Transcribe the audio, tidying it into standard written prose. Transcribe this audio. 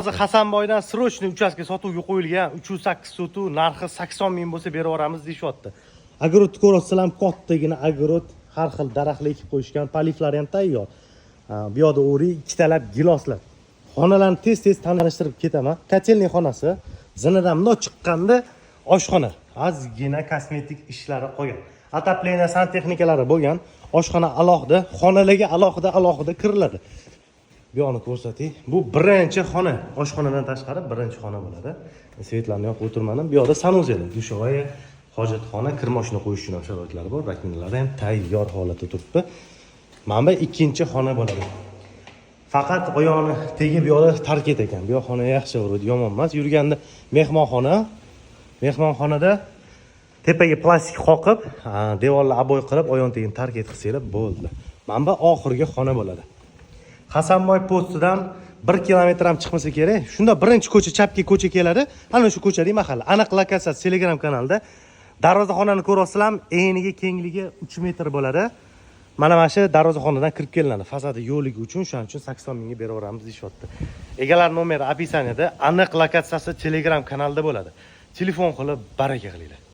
Hozir Hasanboydan срочный uchastka sotuvga qo'yilgan, 308 sotuv, narxi 80 ming bo'lsa berib yuboramiz deyishyapti. Огород ko'ryapsizlar, kattagina огород, har xil daraxtlar ekib qo'yishgan, полив lari ham tayyor. Ha, bu yoqda o'ri ikkitalab giloslar. Xonalarni tez-tez tanishtirib ketaman. Котельный xonasi, zinadan bundoq chiqqanda oshxona. Ozgina kosmetik ishlari qolgan. Отопление, santexnikalari bo'lgan. Oshxona alohida, xonalarga alohida alohida kiriladi. Bu yoqni ko'rsatay. Bu birinchi xona. Oshxonadan tashqari birinchi xona bo'ladi. Свет larni yoqib o'tirmadim. Bu yoqda санузел, душевая, hojatxona, kir moshina qo'yish uchun ham sharoitlari bor. Раковина lari ham tayyor holatda turibdi. Mana bu ikkinchi xona bo'ladi. Faqat oyog'ini tegi bu yoqda tark ekan. Bu yoq xona yaxshi, вроде yomon emas. Yurganda mehmonxona, mehmonxonada tepaga plastik qoqib, devorlar обой qilib, oyoq tagini tark etqizsanglar bo'ldi. Mana bu oxirgi xona bo'ladi. Hasanboy postidan 1 kilometr ham chiqmasa kerak. Shunda birinchi ko'cha, chapga ko'cha keladi. Ana shu ko'chadagi mahalla. Aniq lokatsiyasi Telegram kanalida. Darvozaxonani ko'ryapsizlarmi? Eniga kengligi 3 metr bo'ladi. Mana shu darvozaxonadan kirib kelinadi. Fasadi yo'qligi uchun, shuning uchun 80 mingga beraveramiz deyishyapti. Egalar nomeri описание da, aniq lokatsiyasi Telegram kanalida bo'ladi. Telefon qilib baraka qilinglar.